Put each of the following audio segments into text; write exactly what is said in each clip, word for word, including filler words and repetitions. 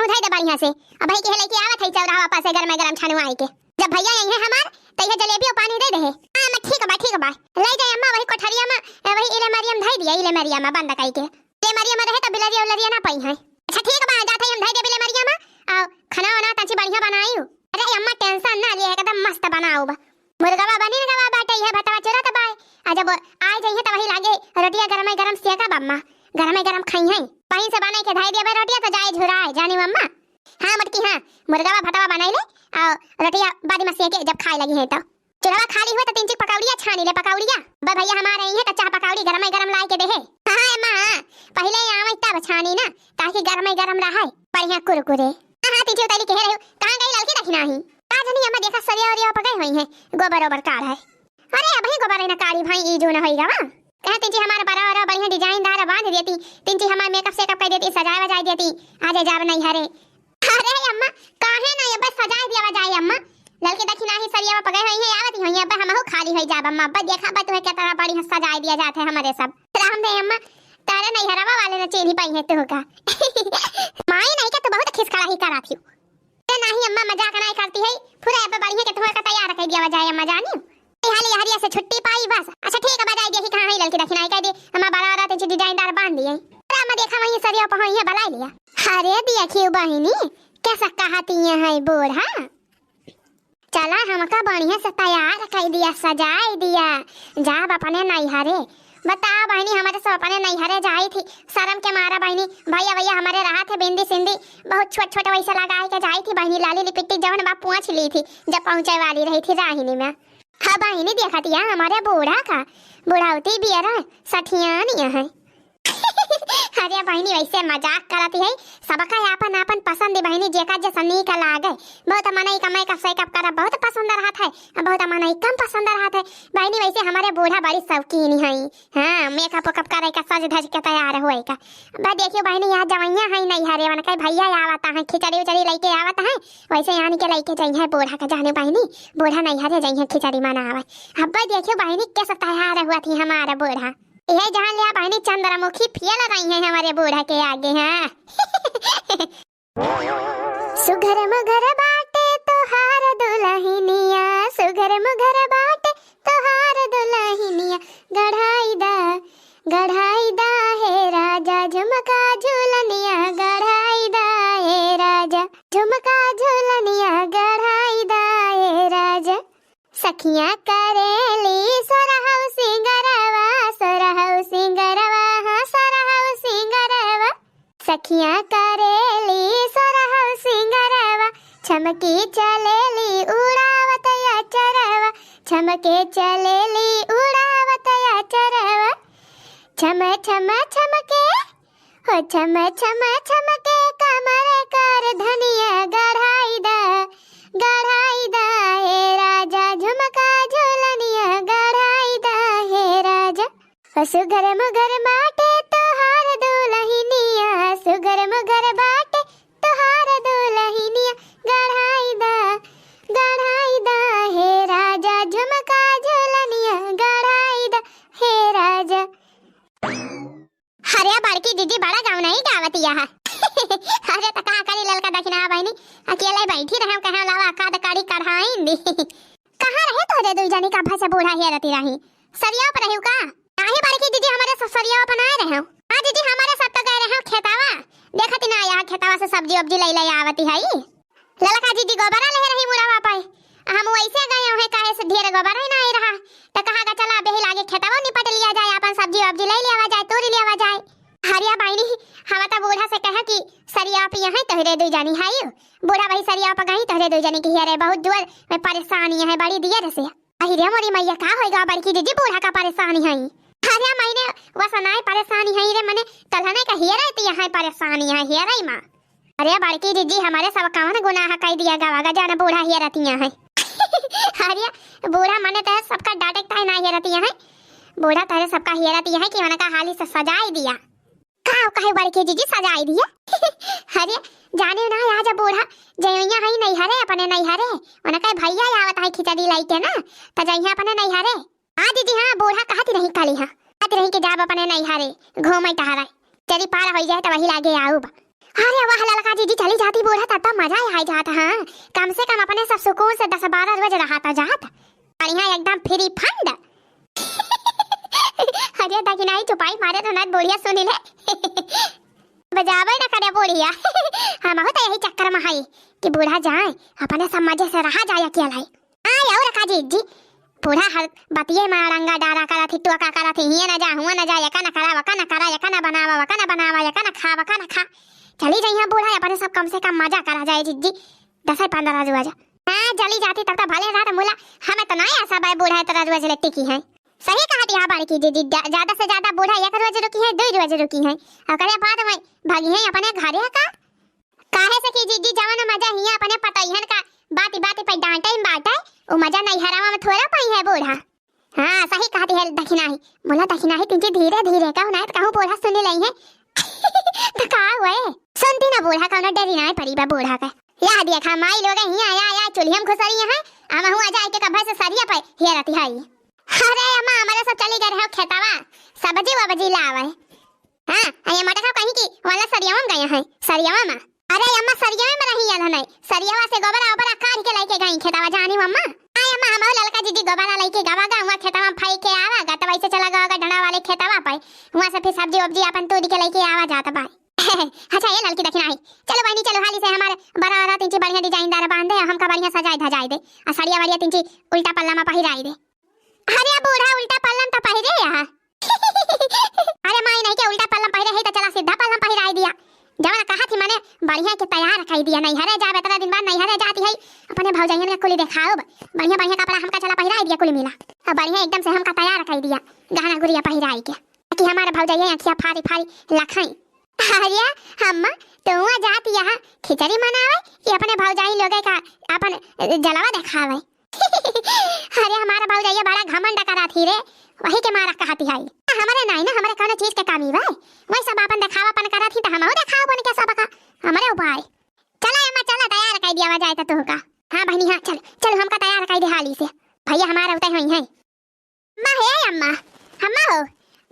धई दे बढ़िया से। अब भाई के लइके आवत है चौराहा पर से गरम गरम छनुआई के। जब भइया अइहैं हमार, त इहे जलेबी और पानी दे देहे। हाँ, अम्मा, ठीक बा, ठीक बा। लइ जाए अम्मा वही कोठरिया में, ए, वही इलेमरिया में धई दिया, इलेमरिया में बंद कई के। इलेमरिया में रहे त बिलरिया उलरिया ना पइहैं। अच्छा, ठीक बा, जात है हम धई दे इलेमरिया में, और खाना वाना तंची बढ़िया बनाई। अरे अम्मा, tension ना लिए, एकदम मस्त बनाउब। मुर्गवा बनी न गवा बाटे, इहे भतवा चुरत बाय। आ जब आइ जइहैं त वही लागे रोटिया गरमे गरम सेकब अम्मा, गरमे गरम खइहैं। पहीं से बनाइ के धइ देबे रोटिया त जाए झुराए, जानी अम्मा। हाँ मोटकी हाँ, मुर्गवा भतवा बनाइ ले, और रोटिया बाद में सेके जब खाए लगिहैं त। चुल्हवा खाली हुए त तीन चार पकौड़िया छानी ले, पकौड़िया। बे भइया हमार अइहैं त चाह पकौड़ी गरमे गरम लाइ के देहे। हाँ, हाँ अम्मा हाँ, पहिले आवै तब छानी ना, ताकि गरमे गरम रहै, बढ़िया कुरकुरे। हाँ, हाँ, तीन चार उतैली कहे रही, कहाँ गई ललकी दखिनाही? का जनी अम्मा देखा सरिया वरिया पकई होइहैं, गोबर ओबर काढ़ै। अरे अबहीं गोबर ना काढ़ी भाई, ई जो न होई गवा। कहे तीन चार हमार बरा वरा बढ़िया design दार बांध देती, तीन चार हमार makeup सेकअप कइ देती, सजाए वजाए देती, आजे जाब नइहरे। अरे अम्मा, काहे ना अब्बै सजाए दिया वजाए अम्मा। ललकी दखिनाही सरिया पकई होइहैं, आवत होइहैं, अब्बै हमहू खाली होइ जाब अम्मा। अब्बै देखा अब्बै तुहैं के तरह बढ़िया सजाए दिया जात है हमरे सब। राम दे अम्मा, तारे नइहरवा वाले न चीन्ही पइहैं तुहका। माई नहीं के तू बहुत खिसकड़ाही करात हिउ। अरे नाहीं अम्मा, मजाक नाहीं करती है। पूरा अब्बै बढ़िया के तुहका तैयार कइ दिया वजाए अम्मा जानी। ए, हाली हरिया से छुट्टी पाई बस। अच्छा ठीक है, बजाई देखी कहाँ है ललकी दखिनाही, कह दी अम्मा बरा वरा तंची design दार बांध दिए। अरे अम्मा देखा वहीं सरिया पहुँची है, बलाइ लिया। अरे देखिउ बहिनी, कैसा कहती है बूढ़ा। चला हमका बढ़िया से तैयार कइ दिया, सजाइ दिया, जाब अपने नइहरे। बता बहिनी, हमरे सब अपने नइहरे जाई थी, शरम के मारा बहिनी, भइया भइया हमरे रहत है बिंदी सिंदी, बहुत छोट छोट वैसे लगाइ के जाई थी बहिनी, लाली लिपिस्टिक जवन बा पोंछ ली थी, जब पहुँचे वाली रही थी राहिनी में। हाँ बहिनी, देखत या हमरे बूढ़ा का, बुढ़ौती बियरा सठियानी है। अरे बहिनी, वैसे मजाक करत है, सबका आपन आपन पसंद बहिनी, जेका जैसा नीक लागे। बहुत मनई का makeup सेकअप करा बहुत पसंद रहत है, बहुत मनई कम पसंद रहत है। बहिनी, वैसे हमरे बूढ़ा बड़ी शौकीन है, हाँ, makeup वेकअप करे का, सज धज के तैयार होए का। बा देखिउ बहिनी, यहाँ जवइया है नइहरे, वनकै भइया आवत हैं, खिचड़ी उचड़ी लइके आवत हैं, वैसे यानी के लइके जइहैं बूढ़ा का, जाने बहिनी, बूढ़ा नइहरे जइहैं खिचड़ी मनावै। अब्बै देखिउ बहिनी, कैसे तैयार हुआ थी हमारा बूढ़ा। यही जान लिया बहिनी, चंद्रमुखी फेल रही है हमरे बूढ़ा के आगे, हाँ। सुघर मुघर बाटे तोहार दुलहिनिया, सुघर मुघर बाटे तोहार दुलहिनिया, गढ़ाई दा, गढ़ाई दा हे राजा, झुमका झुलनिया, गढ़ाई दा हे राजा, झुमका झुलनिया, गढ़ाई दा हे राजा। सखिया करेली सोरहौ सिंगरवा, सोरहौ सिंगरवा, हाँ, सोरहौ सिंगरवा। सखिया करेली सोरहौ सिंगरवा, छमकी चलेली उड़ावत अचरवा, छमके चलेली उड़ावत अचरवा। छम छम छमके, हो छम छम छमके कमर कर धनिया, गढ़ाई दा, गढ़ाई दा हे राजा, झुमका झुलनिया, गढ़ाई दा हे राजा। ओ सुघर मुघर बाटे तोहार दुलहिनिया, सुघर मुघर बाटे तोहार दुलहिनिया, गढ़ाई दा, गढ़ाई दा हे राजा, झुमका झुलनिया, गढ़ाई दा हे राजा। अरे बड़की जीजी बड़ा गवनई गावत या है। अरे त का करी ललका दखिना बहिनी, अकेले बैठी रहे, कहे लावा काद काढ़ी कढ़ाइन दी। कहाँ रहे तोहरे दुई जनी, कब्बा से बूढ़ा हेरती रही, सरिया पर रही का? काहे बड़की जीजी हमरे सब सरिया पर ना रहे? हाँ जीजी, हमरे सब तो गए रहे खेतावा, देखती ना आया खेतावा से सब्जी वब्जी लई लई आवती है। ललका जीजी गोबरा ले रही मुड़वा पे, हम वैसे गए हैं, काहे से ढेर गोबरा ही ना आई रहा, तो कहा गा चला बेही लागे खेतवा निपट लिया जाए, अपन सब्जी वब्जी ले लिया जाए, तोड़ लिया जाए। हरिया बहिनी, हम तो बूढ़ा से कहे कि सरिया पिया है तोहरे दू जनी है, बूढ़ा वही सरिया पर गई तोहरे दू जनी की, अरे बहुत जोर में परेशानी है बड़ी दियर से। अहि रे मोरी मैया, का होइगा बड़की जीजी, बूढ़ा का परेशानी है? अरे मैंने वसनाए परेशानी है रे, मने तलहने का हेरे ती है परेशानी है, हेरे माँ। अरे बड़की जीजी, हमरे सब कवन गुनाह कई दिया गवा गा, जाना बूढ़ा हेरतिया है। अरे बूढ़ा मने तह सबका डांटे ताई ना हेरतिया है, बूढ़ा तहरे सबका हेरतिया है कि उनका हाली से सजाई दिया। का कहे बड़की जीजी सजाई दिया? अरे जाने ना, आज बूढ़ा जइया है नैहरे, अपने नैहरे, उनका भैया आवत है खिचड़ी लाई के ना, त जइया अपने नैहरे। हाँ जीजी, हाँ, बूढ़ा कहत रही काली, हाँ, कहत रही कि जाब अपने नैहरे घूमे टहरे, चली पार होइ जाए त वही लागे आउब। अरे वाह ललका जीजी, चली जाती बूढ़ा, तब तो मजा ही आई जात। हाँ, कम से कम अपने सब सुकून से दस बारह रोज रहता जात। बढ़िया एकदम free fund। अरे दखिनाही चुपाई मारे तो ना बुढ़िया सुनी ले। बजावे ना करे बुढ़िया। हमहू तो यही चक्कर में हई कि बूढ़ा जाए, अपने सब मजे से रहा जाए अकेला ही। हाँ, और का जीजी, बूढ़ा हर बतिये में अड़ंगा डारा करत ही, टोका करत ही, हिये ना जा, हुआ ना जा, एका ना करा, वका ना करा, एका ना बनावा, वका ना बनावा, एका ना खा, वका ना खा। चली जाई हाँ बूढ़ा, अपने सब कम से कम मजा करा जाए जीजी, दस पन्द्रह रोज। हाँ, चली जाती तब तो भले रहत मुला, हमें तो नाहीं आसा बाय बूढ़ा इतना रोज ले टिकी है। सही कहत यहाँ बड़की जीजी, जा-, ज्यादा से ज्यादा बूढ़ा एक रोज रुकी है, दुई रोज रुकी है, ओकरे बाद में भागी है अपने घरे का। काहे से कि जीजी जवन मजा हियाँ अपने पतोहियन का बाती बाती पे डांटे में बाटे, उ मजा नैहरवा में थोड़ा पाई है बूढ़ा। हाँ, सही कहती है दखिनाही। मुला दखिनाही तिनकी धीरे धीरे कहू, नाहीं तो कहूँ बूढ़ा सुनी लई है। तो का हुए? सुनती ना बूढ़ा, कौनो डरी नाहीं पड़ी बा बूढ़ा का। या देखा माई लोग हियाँ आया, आया चूल्हिया में घुसरी है, हमहू आ जाए के कब्बे से सरिया पे हेरती है। अरे अम्मा, हमारे सब चली गए रहे खेतवा, सब्जी वब्जी लावे। हाँ, ये मोटका कहीं की वाला सरियावा में गए हैं, सरियावा में। अरे अम्मा, सरियावा में रही याद नहीं, सरियावा से गोबरा ओबरा काढ़ के लेके गई खेतवा, जानी अम्मा। आय अम्मा, हम ललका जीजी गोबरा लेके गवा गा, हुआ खेतवा में फाई के आवा गा, तब ऐसे चला गवा गा ढंडा वाले खेतवा पे, हुआ से फिर सब्जी वब्जी अपन तोड़ के लेके आवा जात बा। अच्छा ये ललकी दखिनाही, चलो बहनी चलो हाली से हमारे बड़ा बड़ा तिनची बढ़िया design दार बांध दे, हमका बढ़िया सजाए धजाए दे, आ सरिया वरिया तिनची उल्टा पल्ला में पहिराई दे। अरे बूढ़ा उल्टा पल्ला में तो पहिरे यहाँ। अरे माई नहीं के उल्टा पल्ला में पहिरे है तो चला सीधा पल्ला में पहिराई दिया। जवन कहा थी मने बढ़िया के तैयार कर दिया, नैहरे जाब इतना दिन बाद नैहरे जाती है, अपने भौजाइयन का कुली देखाओ, बढ़िया बढ़िया कपड़ा हमका चला पहिराई दिया कुली मिला। अब बढ़िया एकदम से हमका तैयार कर दिया, गहना गुरिया पहिराई के, कि हमारे भौजाइया अखिया फारी फारी लखाई। अरे अम्मा, तू हुआ जाती यहाँ खिचड़ी मनावे कि अपने भौजाई लोगे का अपन जलवा देखावे? अरे हमारा भौजाइया बड़ा घमंड करा थी रे, वही के मारा कहती है। हमारे नाई ना, हमारे कौनो चीज के कमी बा? वही सब अपन देखावापन करा थी तो हमहू देखावापन के सबका, हमारे उपाय। चला अम्मा चला, तैयार कर दिया जाए तो तुहका। हाँ बहनी हाँ, चल चल हमका तैयार कर दे हाली से, भैया हमारा उतरे हुई है। अम्मा हे अम्मा, अम्मा हो,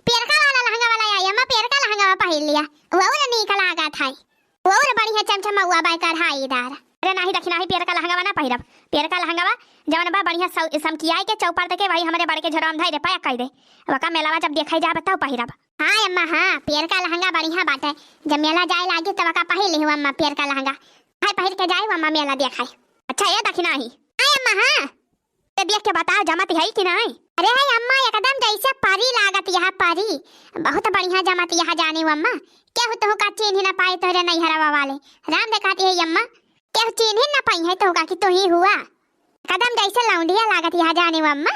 पियरका वाला लहंगा वाला आई अम्मा, पियरका लहंगा वाला पहिर लिया, वो और नीक लागत है, वो और बढ़िया चमचमौआ बाय कढ़ाईदार। अरे नाही दखिनाही, पियरका लहंगा वाला ना पहिरब, पियरका लहंगा वाला जवन बा बढ़िया सौ-, समकियाई के चौपर तके वही हमरे बड़के झोरवा में धई दे, पैक कई दे, वका मेलावा जब देखे जाब तब पहिरब। हाँ अम्मा हाँ, पियरका लहंगा बढ़िया बाटे, जब मेला जाए लागी तब वका पहिर लिहू अम्मा पियरका लहंगा, हाय पहिर के जाए अम्मा मेला देखाए। अच्छा ए दखिनाही। हाँ अम्मा हाँ। ते देख के बताओ, जमत है कि नहीं? अरे है अम्मा, एकदम जैसे परी लागत यह परी, बहुत बढ़िया जमत यह जाने वो अम्मा। केहू तोहका चीन्ह ना पाए तोहरे नैहरवा वाले। राम देखाती है अम्मा, केहू चीन्ह ना पाई है तोहका कि तू ही हुआ। एकदम जैसे लौंडिया लागत यह जाने वो अम्मा।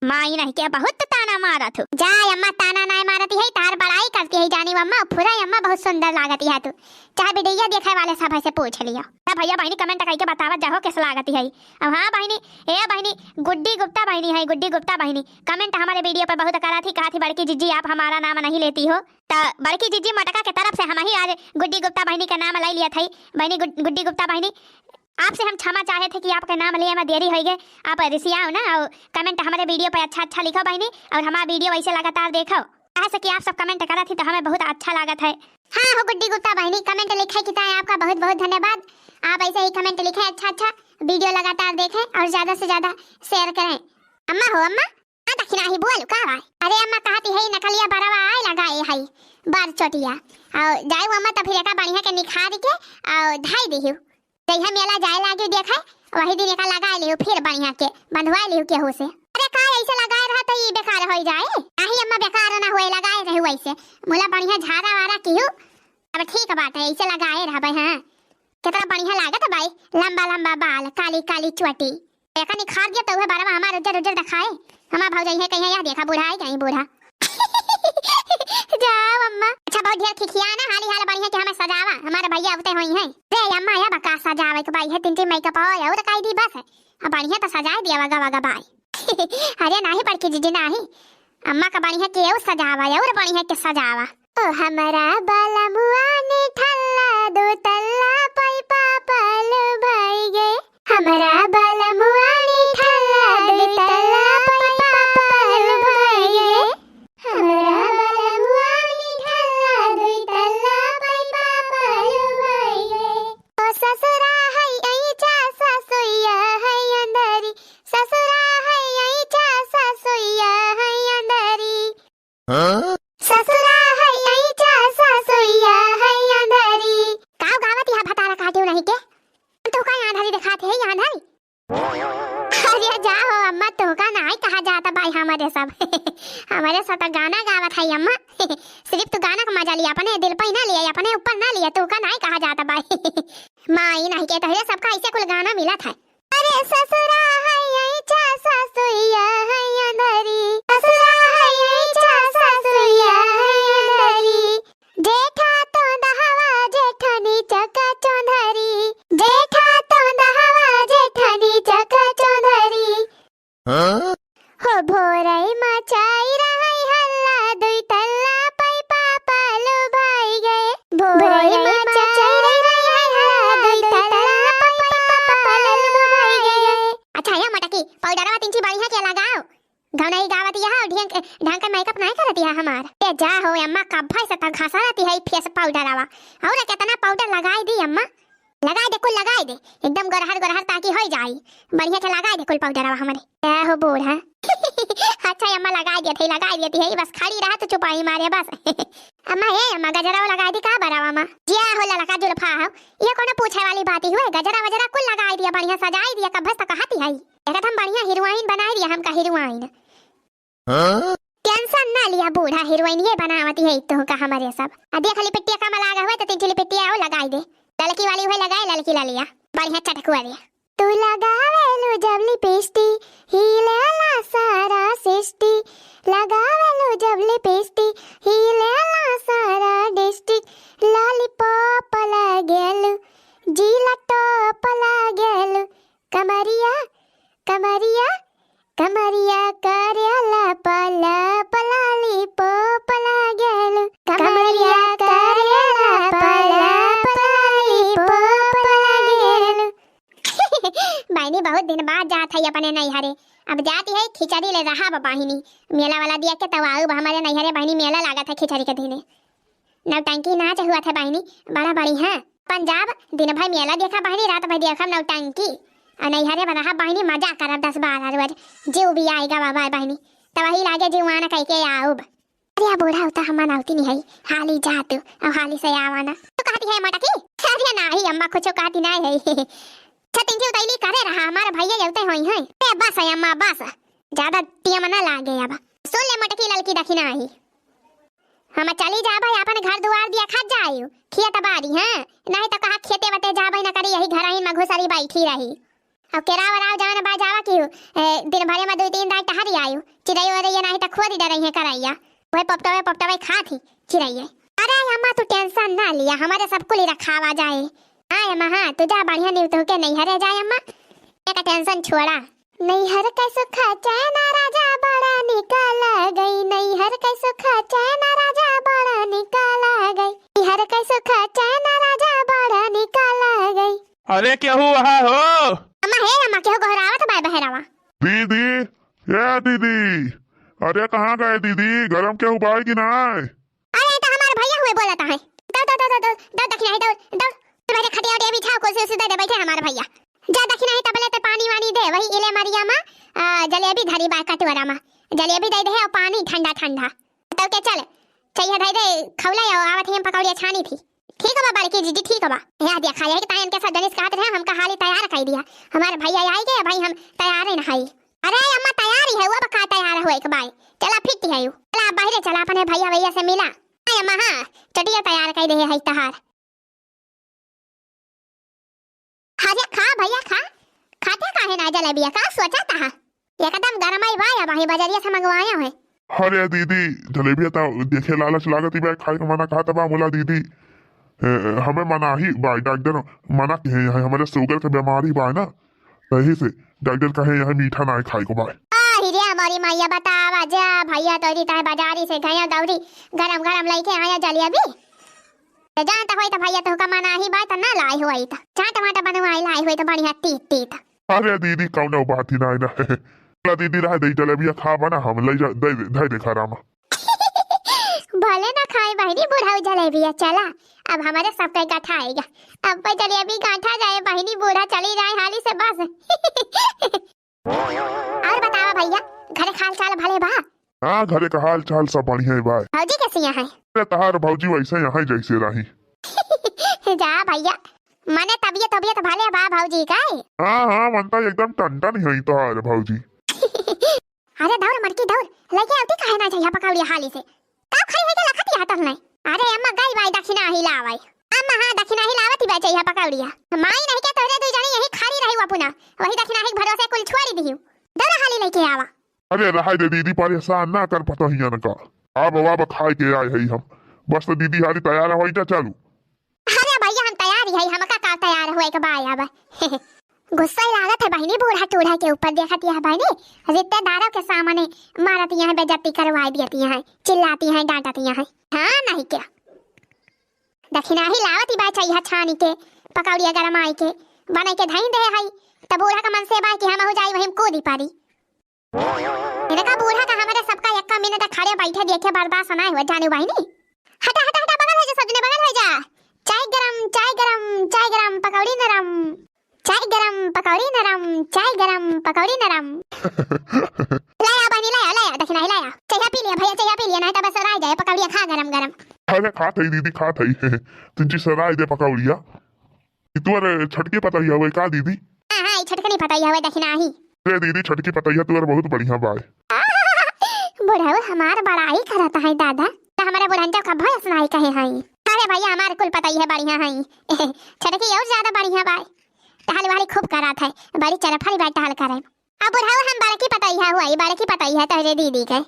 माई नहीं के बहुत ताना मारत हो। जा अम्मा, ताना नाय मारती है, तार बड़ाई करती है जाने वो अम्मा, पूरा अम्मा बहुत सुंदर लागत यह तू। चाहे वीडियो देखे वाले सब से पूछ लियो। सब भैया बहनी comment करके बतावत जाहो कैसे लागती है। अब हाँ बहनी, ए बहनी, गुड्डी गुप्ता बहनी है, गुड्डी गुप्ता बहनी comment हमारे वीडियो पे बहुत करा थी, कहा थी बड़की जीजी आप हमारा नाम नहीं लेती हो। तो बड़की जीजी मोटका के तरफ से हम ही आज गुड्डी गुप्ता बहनी का नाम ले लिया था। बहनी गुड-, गुड्डी गुप्ता बहनी, आपसे हम क्षमा चाहे थे कि आपके नाम लिए में देरी हो गए, आप रिसियाओ ना, और comment हमारे वीडियो पे अच्छा अच्छा लिखो बहनी, और हमारा वीडियो वैसे लगातार देखो, ऐसे कि आप सब comment करा थी तो हमें बहुत अच्छा लागत है। हाँ हो गुड्डी गुप्ता बहनी, comment लिखे की ताई आपका बहुत बहुत धन्यवाद। आप ऐसे ही comment लिखें अच्छा अच्छा, वीडियो लगातार देखें और ज्यादा से ज्यादा share करें। अम्मा हो अम्मा, हाँ दखिनाही बोल का भाई? अरे अम्मा कहती है नकलिया बरवा आए लगाए है बार चोटिया, और जाए अम्मा तो फिर एका बढ़िया के निखार के और धाई दिहू। जइहा मेला जाए लागी देखे, वही दिन एका लगाए लिहू, फिर बढ़िया के बंधवाए लिहू केहू से। अरे का ऐसे लगाए रहा तो ई बेकार होई जाए? नाही अम्मा, बेकार ना होए, लगाए रहू ऐसे। मुला बढ़िया झारा वारा किहू। अब ठीक बात है, ऐसे लगाए रहबे। हाँ, कितना बढ़िया लागत भाई, लंबा लंबा बाल, काली काली चोटी। एका निखार दिया तो उहे बरवा हमार उज्जर उज्जर दिखाए। हमार भौजाई है कहीं, यह देखा बूढ़ा है कहीं बूढ़ा। जाओ अम्मा। अच्छा बहुत ढेर खिखिया ना, हाली हाल बढ़िया के हमें सजावा, हमारे भैया उते होई हैं। रे अम्मा या बका सजावे के भाई है, तीन तीन makeup और और काई दी बस। अब बढ़िया तो सजाए दिया वगा वगा भाई। अरे नाही बड़की जीजी नाही, अम्मा का बढ़िया के और सजावा और बढ़िया के सजावा। ओ हमरा बलमुआ निठल्ला दो तल्ला पैपा पल भई गे। हमरा बलमुआ निठल्ला दो तल्ला पैपा पल भई गे। हमरा बलमुआ निठल्ला दो तल्ला पैपा पल ये सब। हमरे सब तो गाना गावत है अम्मा। सिर्फ तू गाना का मजा लिया, अपने दिल पे ना लिया, अपने ऊपर ना लिया, तू का नाहीं कहा जाता बाई। माई नाहीं के तोहरे सबका ऐसे कुल गाना मिलत है। अरे ससुरा है ऐचा, ससुइया है अंधरी, ससुरा है ऐचा, ससुइया है अंधरी। जेठा तो दहवा, जेठनी चका चौंधरी, जेठा तो दहवा, जेठनी चका चौंधरी। हाँ? हो भोरई मचाई रहई हल्ला, दुई तल्ला पै पापा लो भाई गए। भोरई मचाई रहई हल्ला, दुई तल्ला पै पापा लो भाई गए। अच्छा, या मोटकी, पाउडरवा तिनची बढ़िया के लगाओ। गौनई गावत यह, ढंग, ढंग का मेकअप नाहीं करत यह हमार। ए जा हो अम्मा, कब्बे से त घसा रहती है फेस पाउडरवा। और केतना पाउडर लगाई दी अम्मा? लगाई दे, कुल लगाई दे, एकदम गोरहर गोरहर ताकि होइ जाई। बढ़िया के लगाई दे कुल पाउडरवा हमरे। ए हो बूढ़ा। अच्छा अम्मा, लगाई देत है, लगाई देत है, बस खड़ी रहा तू चुपाई मारे बस। अम्मा, ए अम्मा, गजरवा लगाई दी का बरवा मा? जिया हो ललका जुल्फा हो, ये कोनो पूछे वाली बात ही हुए? गजरा वजरा कुल लगाई दिया, बढ़िया सजाई दिया, कब्बे से त कहती है। एकदम बढ़िया हीरोइन बनाई दिया हमका, हीरोइन। हाँ? टेंशन ना लिया बूढ़ा, हीरोइन ये बनावती है तो का हमरे सब। आ देख लिपटिया कम लागा हुए तो तीन ठे लिपटिया और लगाई दे। ललकी वाली हुए लगाए, ललकी लालिया। बढ़िया चटकुआ दे। तू लगावेलू जब लिपस्टिक, हिलेला सारा सृष्टि। लगावेलू जब लिपस्टिक, हिलेला सारा डिस्ट्रिक्ट। लॉलीपॉप लागेलू, जिला टॉप लागेलू। कमरिया, कमरिया, कमरिया करेला पला पलाली पोपला गेलू। कमरिया करेला पला पलाली पोपला गेलू। बहिनी, बहुत दिन बाद जात है अपने नैहरे। अब जाती है खिचड़ी ले रहा बा बहिनी। मेला वाला दिया के तब आऊ बा हमारे नैहरे बहिनी, मेला लागत है खिचड़ी के दिने। नौटंकी नाच हुआ था बहिनी, बड़ा बढ़िया। पंजाब दिन भर मेला देखा बहिनी, रात भर देखा नौटंकी। और नैहरे में रहा बहिनी, मजा करब दस बारह रोज। जीव भी आएगा बाबा बहिनी, तब वही लागे जीवान कह के आउब। अरे आ बूढ़ा होता हम मनावती नहीं है, हाली जा तू, अब हाली से आवाना। तो कहती है मोटकी? अरे नाही अम्मा, कुछ कहती नहीं है। छतिंगी उतैली करे रहा, हमारे भैया जलते होई हैं। ए बस है अम्मा, बस, ज्यादा टेम ना लागे अब। सुन ले मोटकी ललकी दखिना आई। हम चली जाबे, अपन घर दुआर दिया खा जायु, खेत बाड़ी, हाँ? नहीं तो कहा खेते वते जाबे न करी, यही घर ही में घुसरी बैठी रही। अब केराव राव जवन बा जावा की, ए, दिन भरे में दो तीन दाई टहरी आयु, चिड़ै उड़ै ये नहीं तो खोद डरई है करैया, वही पपटवे पपटवे खात ही चिड़ैये। अरे अम्मा तू टेंशन ना लिया, हमारे सब कुली रखावा जाए। हाँ अम्मा, हाँ, तू जा बढ़िया न्यू तू के नैहरे जाए अम्मा, एक टेंशन छोड़ा। नैहर के सुख चैन राजा बड़ा निक लागै, नैहर के सुख चैन राजा बड़ा निक लागै, नैहर के सुख चैन राजा बड़ा निक लागै। अरे केहू वहाँ हो? अम्मा हे अम्मा, केहू गोहरावत बाय बहरावा। दीदी, ए दीदी, अरे कहाँ गए दीदी, घर में केहू बाय कि नाय? अरे, ई तो हमार भैया हुए बोलत है। दौड़, दौड़, दौड़, दौड़, दौड़, दौड़, दखिना ही, दौड़, दौड़। तुम्हारे खटिया उटिया बिछाओ, कुर्सी उर्सी दे दे, बैठे हमार भैया। जा दखिना ही, तबले ते पानी वानी दे, वही इले मरिया मा, आ, जलेबी धरी बा कटोरा मा। जलेबी दे दे और पानी ठंडा ठंडा। तब के चल, चाहिए धई दे, खौला आओ, आवत ही हम पकौड़िया छानी थी। ठीक बा बड़की जीजी, ठीक बा। या देखा, यही ताई इनके सब जनिस कहत रहे, हमका हाली तैयार कर दिया। हमार भैया आई गए, भाई हम तैयार ही ना हई। अरे अम्मा, तैयार ही है, वो अब का तैयार हो एक बाई। चला फिट है यू। चला बाहरे चला, अपने भैया भैया से मिला। अरे अम्मा, हाँ, चटिया तैयार कर दे है तहार। अरे खा भैया खा, खाते काहे ना जलेबिया, का सोचा था? एकदम गरमाई बा, अब वहीं बजरिया से मंगवाया है। अरे दीदी, जलेबिया तो देखे लालच लागत ही बा, खाए के मना कहत बा, मुला दीदी। ए, हमें मनाही बा, डॉक्टर मना के है, हमारे शुगर के बीमारी बा ना, यही से डॉक्टर कहे यहाँ मीठा ना खाए को बा। आ, हिरे हमारी मैया बतावा जा, भैया तोरी ताहे बाजारी से गया दौरी, गरम गरम लेके आया जलेबी। तो जानता होई तो भैया तोहका मनाही बा, तो ना लाए होई तो। चाट वाट बनवाई लाए होई तो बढ़िया तीत तीत। अरे दीदी, कौनो बात ही नाई ना। ला दीदी, रह दे, जलेबिया खा बना, हम ले जा, दे, दे, दे, दे खा रामा। भले ना खाए बहिनी बुढ़ऊ जलेबिया, चला, अब हमारे सबके गठाएगा। अब पे जलेबी गांठा जाए बहिनी, बूढ़ा चली जाए हाली से बस। और बतावा भैया, घरे का हाल चाल भले बा? हाँ, घरे का हाल चाल सब बढ़िया ही बा। भौजी कैसी हैं? अरे तहार भौजी वैसे यहाँ जैसे रही। जा भैया, मने तबियत, तबियत भले बा भौजी का? हाँ, हाँ, मन तो एकदम टन टन ही है तहार भौजी। अरे दौड़ मटकी दौड़, लइके आवती काहे ना जइहा पकौड़िया हाली से। का खड़ी होइके लखत यहाँ तब नहीं? अरे अम्मा गई बाई दखिनाही लावै। अम्मा हाँ दखिनाही लावत ही बा जइहा पकौड़िया। माई नहीं के तोहरे दुइ जनी यहीं खड़ी रही अपना। वही दखिनाही के भरोसे कुल छोड़ी दिहू। दौड़ हाली लइके आवा। अरे रहाई दे दीदी, परेशान ना कर पतोहियन का। अब अब खाए के आए हई हम। बस तो दीदी हाली तैयार होई जा, चलू। अरे भैया हम तैयार ही हई, हमका का तैयार होए के बा अब। गुस्सा ही लागत है बहिनी बूढ़ा टूढ़ा के ऊपर, देखत यह बहिनी रिश्तेदारों के सामने मारत यहाँ बेइज्जती करवाई दियत यहाँ, चिल्लाती हैं डांटत यहाँ। हाँ नहीं क्या? दखिनाही लावत ही बा चइहा छानी के, पकौड़िया गरमाई के, बनाई के धइन दे हई, त बूढ़ा का मन से बा कि हमहू जाई वहीं कूदी पड़ी। इनका बूढ़ा का हमरे सबका एक्का मिनट खड़े बैठे देखे बर्दाश्त नाय हुआ जानू बहिनी। हटा हटा हटा, बगल हो जा सजने, बगल हो जा। चाय गरम, चाय गरम, चाय गरम, पकौड़ी नरम। चाय गरम, पकौड़ी नरम, चाय गरम, पकौड़ी नरम। लाया बहिनी, लाया, लाया, दखिनाही लाया। चइहा पी लिया भैया, चइहा पी लिया, नहीं तो बस सराय जाए पकौड़िया खा गरम गरम। अरे खात हई दीदी, खात हई। तिनची सराय दे पकौड़िया। ई तोर छोटकी पतोहिया हुए का दीदी? हाँ, हाँ, ई छोटकनी पतोहिया हुए दखिनाही। रे दीदी, छोटकी पतोहिया तोर बहुत बढ़िया बाय। बुढ़ऊ हमार बड़ाई करत है दादा, त हमरे बुढ़न जब कभो ऐस नाई कहे हई। अरे भैया, हमार कुल पतोहिया बढ़िया हई। छोटकी और ज्यादा बढ़िया बाय। टहल वहल खूब करत है, बड़ी चरफरी बाय टहल करे। अब बुढ़ऊ हम बड़की पतोहिया हुई, बड़की पतोहिया तोहरे दीदी के।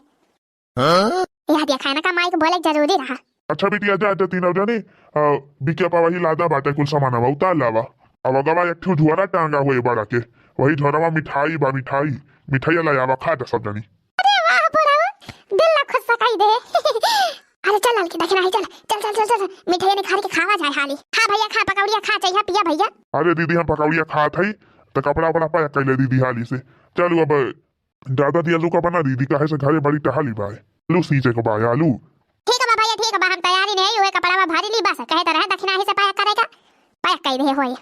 हाँ? यह देखा ना का माइक बोले जरूरी रहा। अच्छा बिटिया, जा, जा, तीनों जने, अ, बिकिया पा वही लादा बाटे कुल सामानवा, उतार लावा। अब अगवा एक ठो झोरा टांगा हुए बड़ा के, वही झोरवा मिठाई बा, मिठाई, मिठाई ला आवा, खा जा सब जनी। अरे वाह बुढ़ऊ, दिल ला खुश सकाई दे। अरे चल ललकी दखिनाही चल, चल, चल, चल, चल, मिठाई निकाल के खावा जाए हाली। खा भैया खा, पकौड़िया खा, चइहा पिया भैया। अरे दीदी हम पकौड़िया खात हई, त कपड़ा वपड़ा pack कर ले दीदी हाली से। चलू अब ज्यादा दिया लुका बना दीदी, काहे से घरे बड़ी टहली बाय। आलू सींचे के बाय, आलू। ठीक बा भैया, ठीक बा, हम तैयारी नहीं हुए, कपड़ा में भरी ली बस, कहे तो रहे दखिनाही से pack करे का, pack कर दे होए।